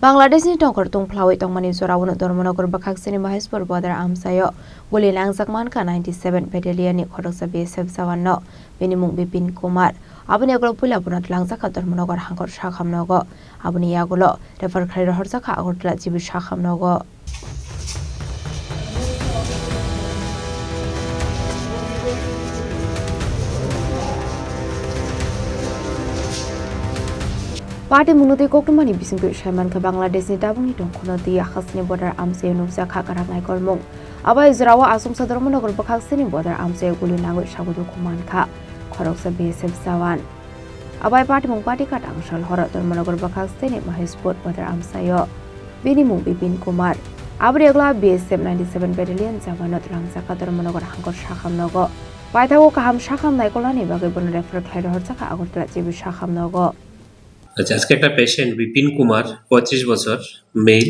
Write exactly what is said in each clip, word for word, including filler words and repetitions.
Bangladeshni tongkhor tungphlawi tongmani jorao Dharmanagar bwkhaksini Maheshpur border amchaio guli nangjak mankha ninety-seven Battalionni khoroksa B S F jawanno, bini mung Bipin Kumar. Aboni yagulo puila bono twlangjakha Dharmanagar hangkor sakhamnogo. Aboni yagulo refer khlai rohorjakha Agartala G B sakhamnogo. Party mungno twi koktwmani bisingtwi saimankha Bangladeshni tabukni tongkhorno twi hakhasni border amchaio nukjakha kwrak naikolmung. Abai jorao Asomsa Dharmanagar bwkhaksini border amchaio guli nangwi sabuduku mankha khoroksa B S F jawan. Abai patimung patikha tangsal horo Dharmanagar bwkhaksini Maheshpur border amchaio. Bini mung Bipin Kumar. Aboni yagulo B S F ninety-seven Battalion jawanno twlangjakha Dharmanagar hangkor sakhamnogo. Paithago kaham sakham naikolnani bagwi bono refer khlai rohorjakha Agartala G B sakhamnogo. আচ্ছা, আজকে একটা পেশেন্ট বিপিন কুমার, পঁয়ত্রিশ বছর, mail,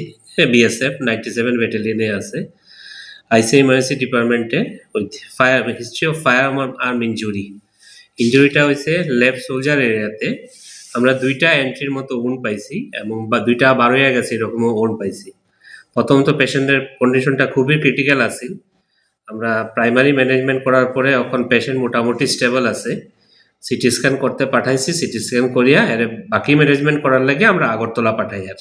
BSF ninety seven ব্যাটালিয়নে আছে, আইসি ইমার্জেন্সি ডিপার্টমেন্টে, with fire, history of fire arm injury. ইনজুরিটা হয়েছে লেফট শোল্ডার এরিয়াতে। আমরা দুইটা এন্ট্রির মতো উন্ড পাইছি এবং বা দুইটা বার হয়ে গেছে, এরকমও উন্ড পাইছি। প্রথমত পেশেন্টের কন্ডিশনটা খুবই ক্রিটিক্যাল আছে। আমরা প্রাইমারি ম্যানেজমেন্ট করার পরে এখন পেশেন্ট মোটামুটি স্টেবল আছে। সিটি স্ক্যান করতে পাঠাইছি, সিটি স্ক্যান করিয়া এর বাকি ম্যানেজমেন্ট করার লাগি আমরা আগরতলা পাঠাই। আর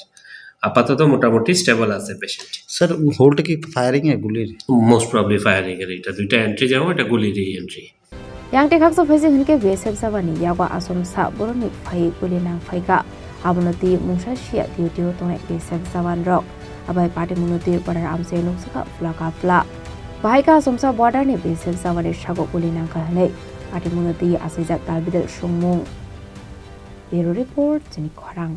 আপাতত মোটামুটি স্টেবল আছে পেশেন্ট। স্যার, হোলটা কি ফায়ারিং এ গুলির? মোস্ট প্রবলি ফায়ারিং এর, এটা দুইটা এন্ট্রি যাবো, এটা গুলিরই entry. Yang tekhaksa phaising hinkhe B S F jabani yago Asomsa borokni phai guli nang phaikha. Abono twi mungsa siya tio tio tongnai B S F jawan rok. Abai patimungno twi border amchaio nukjakha phlaka phla. Bahai khe Asomsa border ni B S F jawani sago guli nangkha hwnwi patimungno twi achaijak tal bidal sungmung. Bureau Report, Chini Khorang.